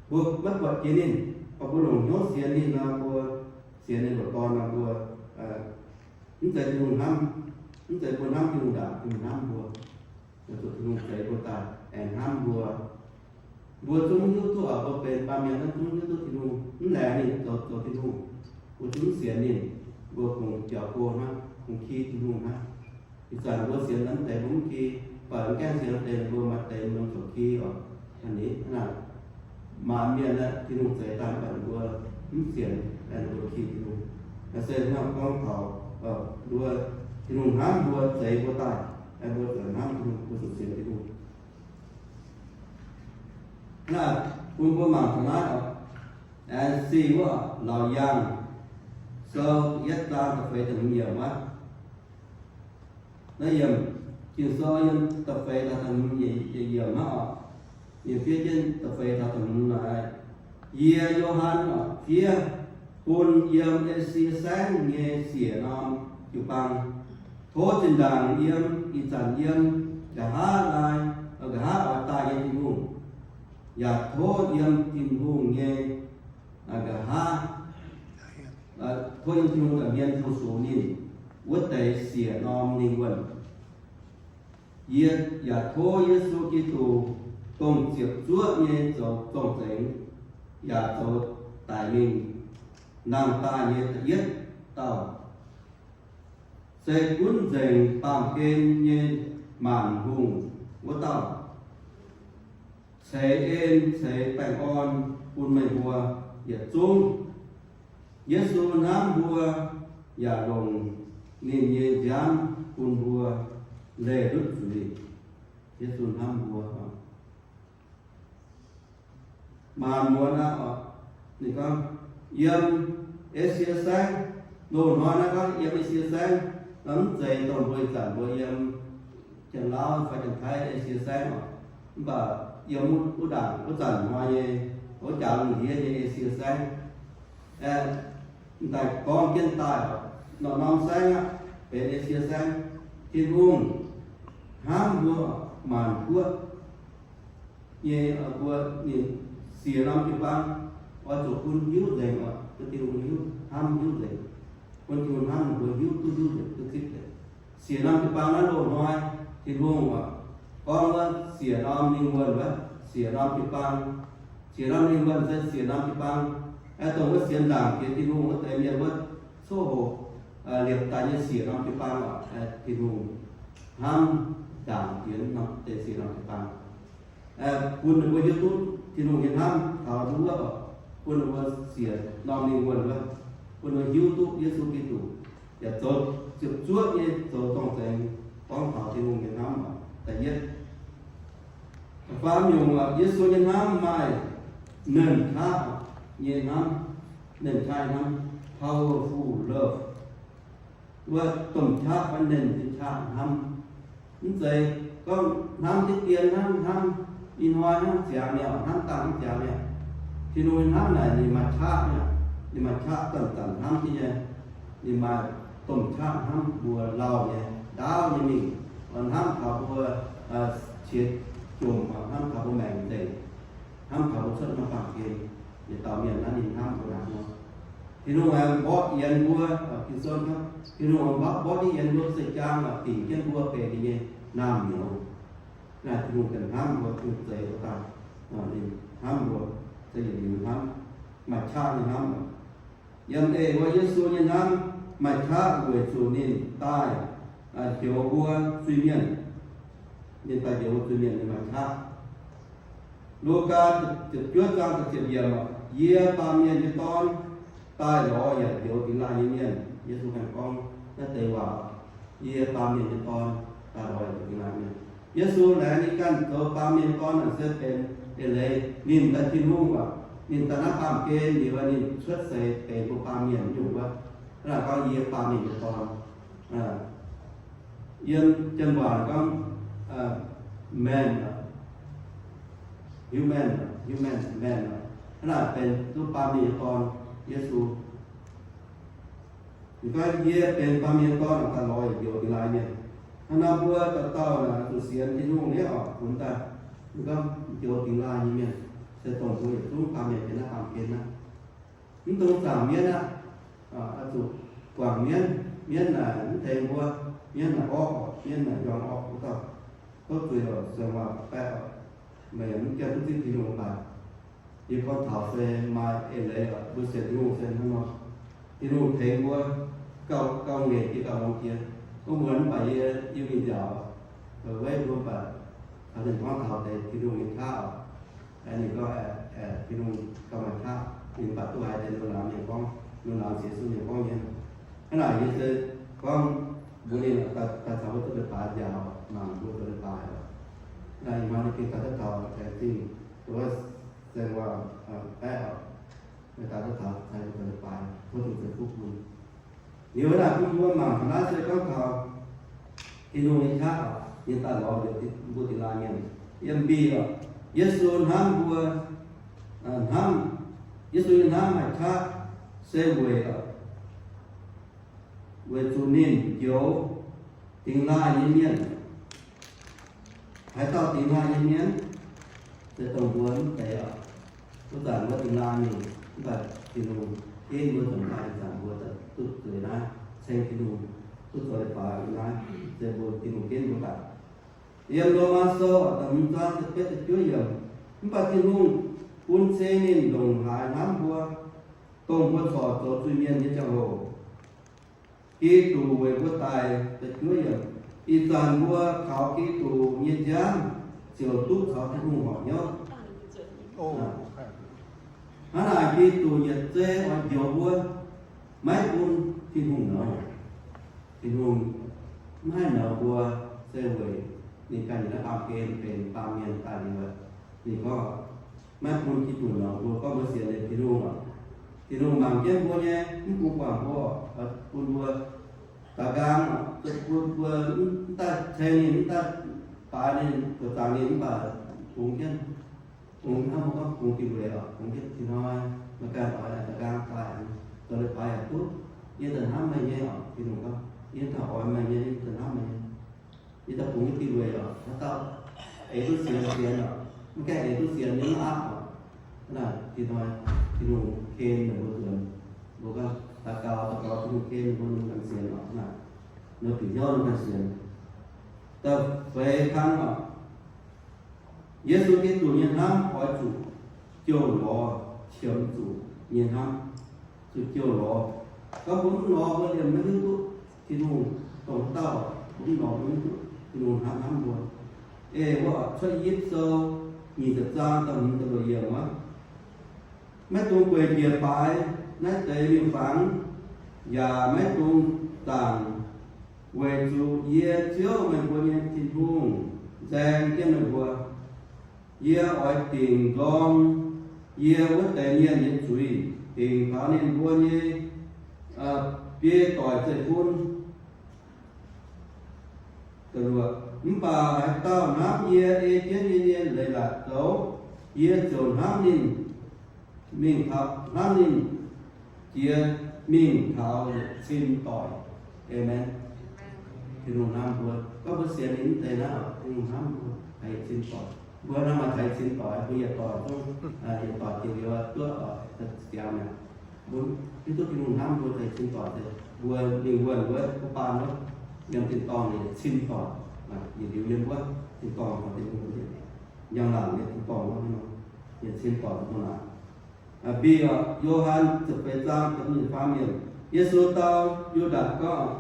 Mbuo maiv buatc jiex ninh, mv baac mbuo longc hnyouv sienx ninh nor, mbuo sienx ninh ndoqc Dorn nor, mbuo mv zeiz Tin-Hungh hnamv, mv zeiz mbuo hnamv Tin-Hungh ndaangc, Tin-Hungh hnamv mbuo. Zuqc Tin-Hungh zeix mbuo daaih aengx hnamv mbuo. Mbuo zungv hiuv duqv oc, mbuo benx baamh mienh naaiv zungv hiuv duqv Tin-Hungh mv laengz ninh zoux, zoux Tin-Hungh. Mbuo zungv mv sienx ninh, mbuo kungx biaux go hnangv, kungx ki Tin-Hungh hnangv. Ih zanc mbuo sienx naaiv deix mbuo mv ki, mv baac mv gaengh sienx naaiv deix mbuo maaih deix mbuo zoux ki oc. Hnangv naaic, maanc mienh aeqv, Tin-Hungh zeix daaih mv baac mbuo mv sienx, aeqv, mbuo ki Tin-Hungh. Naaiv se hnangv gorngv taux mbuo Tin-Hungh hnamv mbuo, zeix mbuo daaih, aeqv, mbuo zuqc hnamv Tin-Hungh, mbuo zuqc sienx Tin-Hungh. Naaiv bun mbuo mangc taux naaiv oc, Efesi wuov Laauc Yaangh sou yietv zaang da'feix taux hmz yiemc wuov. Naaiv yiemc, Ging-Sou yiem da'feix taux da'hmz yiemc hnangv oc. Ninh fiev jienv da'feix taux da'hmz naaic, Yie, Yo^han, oc, fiev bun yiem Esie Saengv nyei siec norm jiu-baang, tov zinh ndaangc yiem, ih zanc yiem, nqa'haav laai, nqa'haav oix daaih nyei Tin-Hungh, yaac tov yiem Tin-Hungh nyei nqa'haav, tov yiem Tin-Hungh nza'hmien fu-sux ninh wuov deix siec norm lingh wuonh. Yie yaac tov Yesu Giduc, dongh ziepc zuoqv nyei zoux zorng-zengx yaac zoux daic mingh nangh daaih nyei da'yietv dauh, se gunv nzengc baamh gen nyei maanc hungh wuov dauh, ceix en ceix baengh orn bun meih mbuo yietc zungv. Yesu hnamv mbuo yaac longc ninh nyei nziaamv bun mbuo leih ndutv zuiz. Yesu hnamv mbuo. Maanc muonz aqv oc, ninh gorngv, yiem Esie Saengv, loz-hnoi naaiv gorngv yiem Esie Saengv, mv zeiz dongh mbuo ih zanc mbuo yiem Janx-Lauv fai Janx-Taiv Esie Saengv oc. Mv baac yiem wuov ndaangc wuov zanc hnoi nyei, wuov jaax lungh ndiev nyei Esie Saengv, aeqv, daaih gorngv jienv daaih oc, norm-norm saengv aqv, benx Esie Saengv. Tin-Hungh hnamv mbuo maanc guoqv nyei, mbuo ninh siec norm jiu-baang, oix zuqc bun hiuv nzengc oc, bun Tin-Hungh hiuv, hnamv hiuv nzengc. Bun Tin-Hungh hnamv ninh mbuo hiuv duqv, hiuv nzengc duqv zipv nzengc. Siec norm jiu-baang naaiv loz-hnoi Tin-Hungh oc, gorngv wuov siec norm lingh wuonh wuov, siec norm jiu-baang. Siec norm lingh wuonh se siec norm jiu-baang. Aeqv, dongh wuov sienx ndaangc jiex Tin-Hungh wuov deix mienh wuov, coqv hoc liepc daaih nyei siec norm jiu-baang oc. Aeqv, Tin-Hungh hnamv ndaangc jiex norm deix siec norm jiu-baang. Bun ninh mbuo hiuv duqv Tin-Hungh nyei hnamv taux nduov oc, bun ninh mbuo siec norm lingh wuonh wuov, bun ninh mbuo hiuv duqv Yesu Giduc yaac zoux ziepc zuoqv nyei zoux zorng-zengx, gorngv taux Tin-Hungh nyei hnamv oc. Da'yietv, da'faam nyungc, Yesu nyei hnamv maaih nernh qaqv nyei hnamv, nernh qaqv nyei hnamv, powerful love. Wuov domh qaqv fai nernh nyei qaqv hnamv. Mv zeiz gorngv hnamv jienv dien hnangv, hnamv ih hnoi hnangv ziangx mi'aqv, hnamv dangh hnangv ziangx mi'aqv. Tin-Hungh nyei hnamv naaic ninh maaih qaqv mi'aqv, ninh maaih qaqv zanc-zanc hnamv jienv nyei. Ninh maaih domh qaqv hnamv mbuo lauh nyei, ndaauv nyei mingh, hnamv taux mbuo qiex jomc, hnamv taux mbuo maengc nzengc, hnamv taux mbuo cuotv norm baamh gen. Yietc dauh mienh naaiv ninh hnamv mbuo naaic nor. Tin-Hungh aengx mborqv yienx mbuo, Ging-Sou gorngv, Tin-Hungh aengx mborqv, mborqv jienv yienx mbuo seix jaang, dingc jienv mbuo benx ninh nyei naamh nyouz. Naaiv Tin-Hungh ganh hnamv mbuo, Tin-Hungh zeix mbuo daaih, ninh hnamv mbuo, se yietc liuz hnamv, maaih qaqv nyei hnamv. Yiem eix wuov Yesu nyei hnamv maaih qaqv weic zuqc ninh daaih heuc mbuo zuiz-mienh. Ninh daaih heuc mbuo zuiz-mienh, ninh maaih qaqv. Lugaa ziepc juov zaang ziepc yiemc, Yie, Baamh Mienh nyei Dorn, daaih lorz yaac heuc dingx laaih nyei mienh. Yesu ganh gorngv naaiv deix waac, Yie, Baamh Mienh nyei Dorn, daaih lorz yaac heuc dingx laaih mienh. Yesu laengz ninh ganh zoux Baamh Mienh nyei Dorn naaic se benx eix leiz ninh daaih Tin-Hungh aac, ninh daaih naaiv baamh gen liuz, ninh cuotv seix benx mbuo baamh mienh nyungc wuov. Hnangv naaic gorngv, Yie, Baamh Mienh nyei Dorn. Yiem janx waac gorngv, man, human, human, man, hnangv naaic benx duqv baamh mienh nyei dorn, Yesu. Ninh gorngv, yie benx baamh mienh nyei dorn, daaih lorz yietc njoux dingx laaix mienh. Hnangv naaiv mbuo dauh dauh naaic zuqc sienx Tin-Hungh nyei oc, bun daaih. Ninh gorngv njoux dingx laaih nyei mienh se dongh mbuo yietc zungv baamh mienh ganh naaiv, baamh gen naaiv. Mv dungx zaangc mienv aqv. Oix zuqc guangc mienv. Mienv naaic mv tengx mbuo. Mienv naaic orqv, mienv naaic njuang orqv, wuov dauh tov zuiz oc, sienx waac baeqv oc, meih yaac mv gaengh duqv zipv Tin-Hungh daaih. Yie gorngv taux se maaih eix leiz oc, mbuo sienx Tin-Hungh se hnangv nor. Tin-Hungh tengx mbuo gauh, gauh ngaengc jiex gauh longx jiex. Mbuo muonz mv baac yie, yie mingh nziaauc, weiv mbuo mv baac taux ninh gorngv taux deix Tin-Hungh nyei qaqv oc. Ninh gorngv, Tin-Hungh gauh maaih qaqv, ninh mv baac duqv haiz deix loz-laangz mienh gorngv, loz-laangz sienx Yesu mienh gorngv nyei. Hnangv naaic yie se gorngv mbuox ninh, daaih caux mbuo zoux leiz-baaix nziaauc, mangc mbuo zoux leiz-baaix oc. Hnangv naaic ih hnoi ninh gengh daaih duqv taux, aengx zingh, wuov, saeng waac baeqv oc. Daaih duqv taux, caux mbuo zoux leiz-baaix, tov Tin-Hungh ceix fuqv bun. Liuz naaic bun mbuo mangc taux naaiv se gorngv taux Tin-Hungh nyei qaqv oc, ninh daaih lorz mbuo dingx laaih mienh. Yiem mbiv oc, Yesu hnamv mbuo, hnamv, Yesu nyei hnamv maaih qaqv se weic, weic zuqc ninh njoux dingx laaih nyei mienh. Haaix dauh dingx laaih nyei mienh? Se dongh mbuo mv deix oc. Wuov zanc mbuo dingx laaih mingh, mv baac Tin-Hungh ginv mbuo nzengc daaih, ih zanc mbuo duqv zueiz naaiv, ceng Tin-Hungh duqv zoux leiz-baaix naaiv, se mbuo Tin-Hungh ginv mbuo daaih. Yiem Lomaa Sou da'hmz zaang da'betv da'juov yiemc, mv baac Tin-Hungh bun cing ninh ndongc haaix hnamv mbuo, dongh mbuo corc zoux zuiz-mienh nyei ziangh hoc, Giduc weic mbuo daic. Da'juov yiemc, ih zanc mbuo kaux Giduc nyei nziaamv ziouc duqv caux Tin-Hungh horpc hnyouv. Hnangv naaic Giduc yietc zei oix njoux mbuo, maiv bun Tin-Hungh nouz. Tin-Hungh mv haih nouz mbuo, se weic ninh ganh nyei naaiv baamh gen benx baamh mienh daaih liuz, ninh gorngv, maiv bun Giduc nouz mbuo, gorngv mbuo sienx liuz Tin-Hungh oc, Tin-Hungh mangc jienv mbuo nyei, mv bun guangc mbuo, bun mbuo daaux nqaang oc, bun mbuo mv daaih ceng ninh, mv daaih baaix ninh, zoux zaangc ninh, mv baac bungx jienv, bungx hnangv mbuo gorngv bungx diuh weic oc, bungx jienv ih hnoi maiv ganh oix daaux nqaang daaih, zoux leiz-baaix yaac duqv. Yie daaih hnamv meih nyei oc, Tin-Hungh gorngv, yie daaih oix meih nyei, yie daaih hnamv meih nyei. Yie daaih bungx jienv diuh weic oc, haaix dauh eix duqv sienx, sienx oc, mv gaengh eix duqv sienx nyei mv aapv oc. Hnangv naaic ih hnoi Tin-Hungh ken meih mbuo nzuonx, mbuo gorngv daux gaux, daux gaux Tin-Hungh ken mbuo, ninh ganh sienx oc. Hnangv naaic, ninh bieqc hnyouv ninh ganh sienx. Da'feix kangv oc, Yesu Giduc nyei hnamv oix zuqc jouh lorz qiemx zuqc nyei hnamv, zuqc jouh lorz. Gorngv mbuo mv lorz, mbuo liemh maiv hiuv duqv Tin-Hungh dongh haaix dauh. Mbuo mv lorz, mbuo maiv hiuv duqv Tin-Hungh hnamv hnamv mbuo. Ei wuov, Cuotv Giduc Sou nyic ziepc zaang da'hmz da'luoqc yiemc wuov, maiv dungx gueic njiec baaix naaiv deix miuc-fangx, yaac maiv dungx zaangc, weic zuqc yie, Ziouv, meih mbuo nyei Tin-Hungh, nzaeng jienv meih mbuo. Yie oix dingc nzorng yie wuov deix mienh nyei zuiz, dingc taux ninh mbuo nyei biei doic zeiv-fun. Mv baac haaix dauh hnamv yie, ei jienv yie nyei leiz-latc zoux, yie ziouc hnamv ninh, mingh taux, hnamv ninh jiex mingh taux yietc cin doic. Aamen. Tin-Hungh hnamv mbuo, gorngv mbuo sienx ninh mv deix naaiv, Tin-Hungh hnamv mbuo taux yietc cin doic. Mbuo hnamv maaih taux yietc cin doic, mbuo yietc doic, yietc doic jiex liuz duqv, jiex mi'aqv. Mbuo hiuv duqv Tin-Hungh hnamv mbuo taux yietc cin doic se mbuo mingh wuonh wuov, mbuo baan wuov, yiem tin-dorngh yietc cin doic, yietc liuz yiem wuov tin-dorngh, Tin-Hungh njang-laangc nyei tin-dorngh wuov, yietc cin doic mbuo naaic. Mbiv oc, Yo^han ziepc feix zaang da'hmz faam yiemc, Yesu dau Yu^ndaatc gorngv,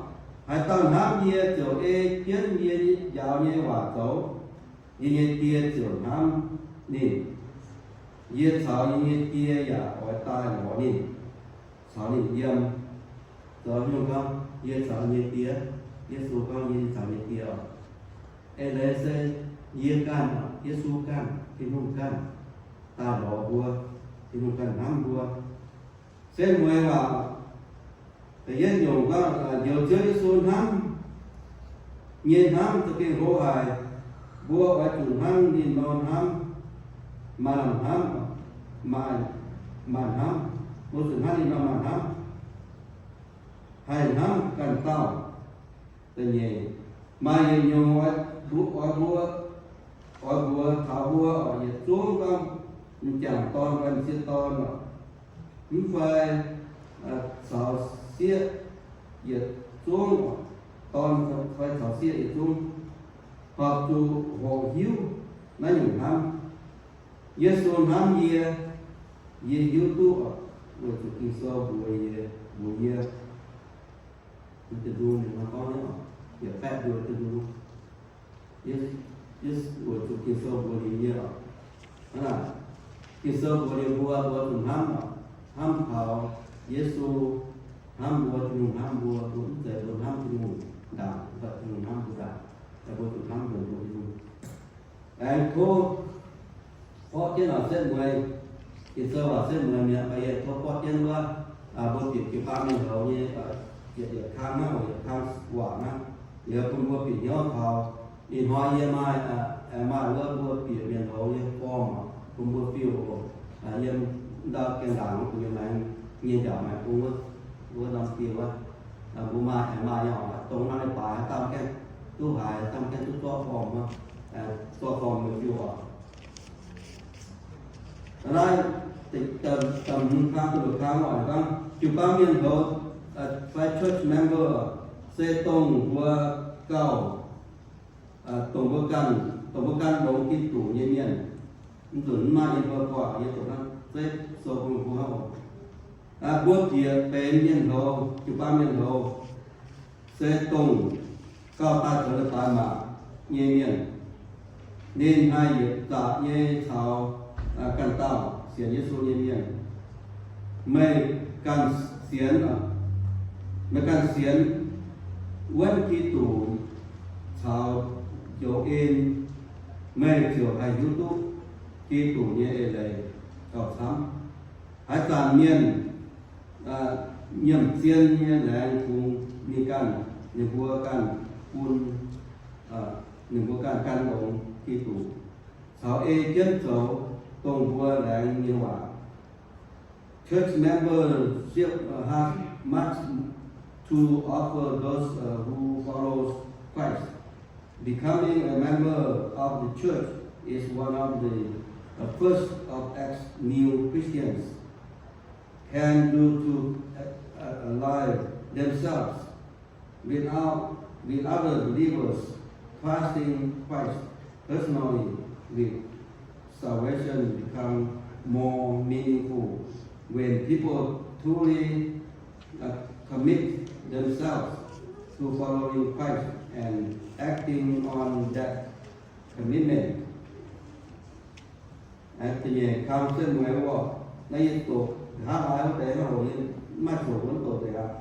haaix dauh hnamv yie ziouc ei jienv yie njaaux nyei waac zoux, yie nyei Die ziouc hnamv ninh. Yie caux yie nyei Die yaac oix daaih lorz ninh, caux ninh yiem. Zoux nyungc gorngv, yie caux yie nyei Die, Yesu gorngv, yie caux yie nyei Die oc. Eix leiz se yie ganh, Yesu ganh, Tin-Hungh ganh daaih lorz mbuo, Tin-Hungh ganh hnamv mbuo. Se mueiz waac, da'yietv nyungc gorngv, njoux Ziouv Yesu hnamv, nyei hnamv za'gengh hlo haic. Mbuo oix zuqc hnangv ninh nor hnamv, maaih lamh hnamv, maaih, maaih hnamv. Mbuo zuqc hnangv ninh nor maaih hnamv, haih hnamv ganh dauh. Da'nyeic, maaih yietc nyungc oix mbuo, oix mbuo, oix mbuox taux mbuo oc, yietc zungv gorngv m'jangc dorn fai m'sieqv dorn oc, mv fai caux sieqv yietc zungv oc, dorn fai caux sieqv yietc zungv, horpc zuqc hoqc hiuv naaiv nyungc hnamv. Yesu hnamv yie, yie hiuv duqv oc, weic zuqc Ging-Sou mbuox yie, mbuox yie. Tin-Hungh ninh gorngv nyei oc, yietc baeqv mbuo Tin-Hungh, yie, yie weic zuqc Ging-Sou mbuox liuz yie oc. Hnangv naaic, Ging-Sou mbuox liuz mbuo, mbuo zuqc hnamv oc, hnamv taux Yesu, hnamv mbuo, Tin-Hungh hnamv mbuo, mbuo mv zeiz mbuo hnamv Tin-Hungh ndaangc, mv baac Tin-Hungh hnamv mbuo ndaangc, mbuo zuqc hnamv mbuo Tin-Hungh. Aengx tov borqv jienv oc, setv mueiz, Ging-Sou waac setv mueiz mi'aqv, mv baac yie tov borqv jienv wuov, mbuo bieqc jiu-baang mienh houz nyei, yietc yietc kang hnangv, yietc kang waac hnangv, liuz bun mbuo bieqc hnyouv taux. Ih hnoi yie maaih, maaih wuov mbuo bieqc mienh houz nyei form oc, bun mbuo fill oc. Yiem ndau gaengh ndaangc wuov gu'nyuoz maengx nyei njaaux maengx bung wuov, wuov norm fill wuov, mbuo maaih, maaih nyei oc. Dongh naaiv leiz-baaix haaix dauh mv gaengh duqv haiz, haaix dauh mv gaengh duqv zorqv form wuov, zorqv form mbuo fill oc. Naaiv da'hmz kang, da'luoqc kang oc, gorngv jiu-baang mienh houz fai church member se dongh mbuo gauh, dongh mbuo ganh, dongh mbuo ganh longx Giduc nyei mienh. Mv nzunc mv maaih yie mbuo buatc, yie doqc naaiv zeiv sou bun mbuo hnangv oc. Mbuo bieqc benx mienh houz, jiu-baang mienh houz, se dongh gauh daaih zoux leiz-baaix mangc nyei mienh. Ninh haih yietc zaqc nyei caux ganh dauh sienx Yesu nyei mienh. Meih ganh sienx, meih ganh sienx wuonv Giduc caux njoux en, meih ziouc haih hiuv duqv Giduc nyei eix leiz gauh camv. Haaix zanc mienh nyiemc zien nyei laengz fungx ninh ganh, ninh mbuo ganh bun, ninh mbuo ganh gan longx Giduc caux ei jienv zoux dongh mbuo laengz nyei waac. Church membership has much to offer those who follows Christ. Becoming a member of the church is one of the first of acts new Christians can do to ally themselves with, with other believers. Trusting Christ personally with salvation become more meaningful when people truly commit themselves to following Christ and acting on that commitment. Da'nyeic kang setv mueiz oc, naaiv yie doqc nqa'haav laaix wuov deix hnangv oc, yie maiv coc wuonv doqc deix aqv.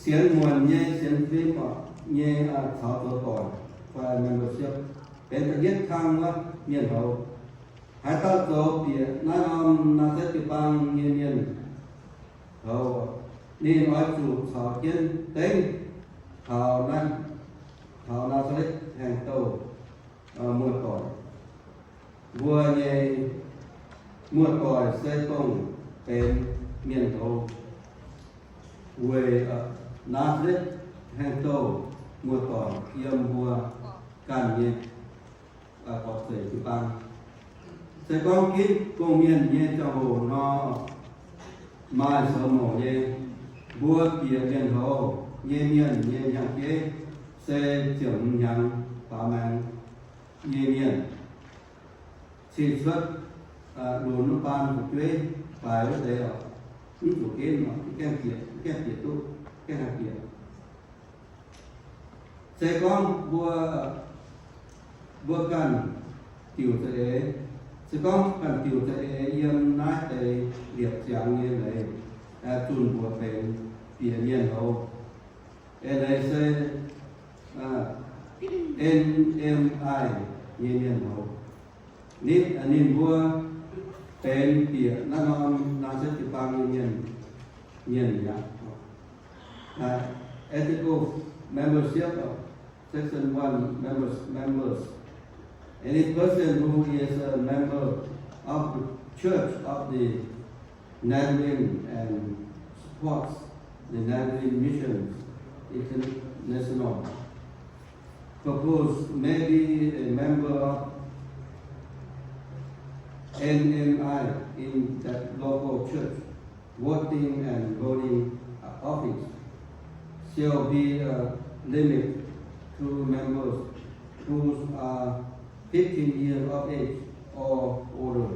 Sienx muonc nyei, sienx fim nyei caux zoux doic fai membership benx da'yietv kang wuov mienh houz. Haaix dauh zoux bieqc naaiv norm Naasatv Jiu-Baang nyei mienh houz, ninh oix zuqc caux jienv dengv taux naaiv, taux Naasatv Hengx Douh muoz-doic. Mbuo nyei muoz-doic se dongh benx mienh houz weic Naasatv Hengx Douh muoz-doic yiem mbuo ganh nyei gorx-zeic jiu-baang. Se gorngv ginv gong-mienh nyei ziangh hoc nor, maaih sou mouc nyei, mbuo bieqc mienh houz nyei mienh nyei hnyangx-jeiv se ziepc hmz hnyangx faaux maengx nyei mienh, cih cuotv lunx wuov baan fu'jueiv faix wuov deix oc, mv zuqc ginv oc, mv gaengh bieqc, mv gaengh bieqc duqv, gaengh haih bieqc. Se gorngv mbuo, mbuo ganh diuc za'eix, se gorngv ganh diuc za'eix yiem naaiv deix liepc ziangx nyei leiz, zunh mbuox benx bieqc mienh houz. Eix leiz se N M I nyei mienh houz. Ninh, ninh mbuo benx bieqc naaiv norm Naasatv Jiu-Baang nyei mienh, mienh mi'aqv. Ethical membership, Section one, members, members. Any person who is a member of the Church of the Nazarene and supports the Nazarene Missions International purpose may be a member of N M I in that local church. Voting and holding office shall be a limit to members who are fifteen years of age or older,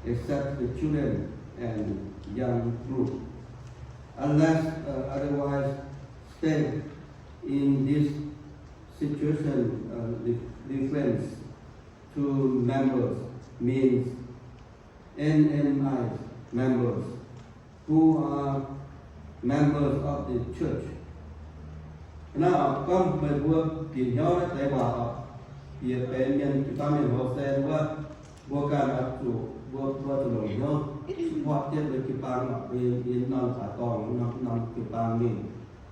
except the children and young group, unless, uh, otherwise stated in this situation. Uh, re-, reference to members means N M I members who are members of the church. Naaiv gorngv meih mbuo bieqc hnyouv naaiv deix waac oc, bieqc benx mienh jiu-baang mienh hoc se wuov, mbuo ganh oix zuqc, mbuo, mbuo zuqc longc hnyouv support jienv mbuo jiu-baang oc, mbuo nyei norm zaaix dorngh, norm, norm jiu-baang mingh,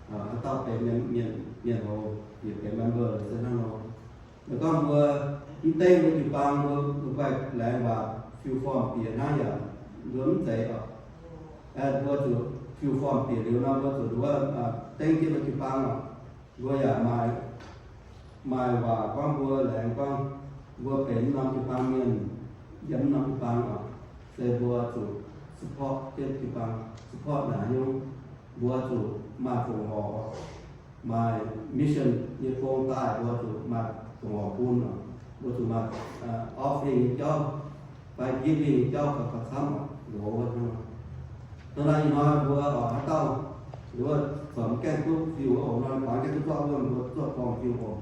haaix dauh benx mienh, mienh, mienh hoc, bieqc benx member se hnangv nor. Meih gorngv mbuo mv dengv mbuo jiu-baang, mbuo, mbuo guaih laengz waac fiu-formh bieqc hnangv yaac mbuo mv zeiz oc. Mbuo zuqc fiu-formh bieqc liuz nor, mbuo zuqc nduov dengv jienv mbuo jiu-baang oc. Mbuo yaac maaih, maaih waac gorngv mbuo laengz gorngv mbuo benx mv norm jiu-baang mienh, yiem mv norm jiu-baang oc, se mbuo zuqc support jienv jiu-baang, support naaic nyungc, mbuo zuqc maaih fongc horc oc. Maaih mission nyei gong daaih, mbuo zuqc maaih fongc horc bun oc. Mbuo zuqc maaih offering nyei jauv fai giving nyei jauv gauh camv oc, loz wuov hnangv nor. Hnangv naaiv ih hnoi mbuo oc, haaix dauh nduov corc mv gaengh duqv fiuv oc, hnoi baaix gaengh duqv zorqv wuov, mbuo zorqv gorngv fiuv oc.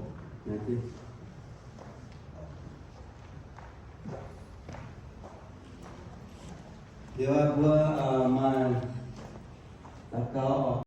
Liuz mbuo maaih daux gaux oc.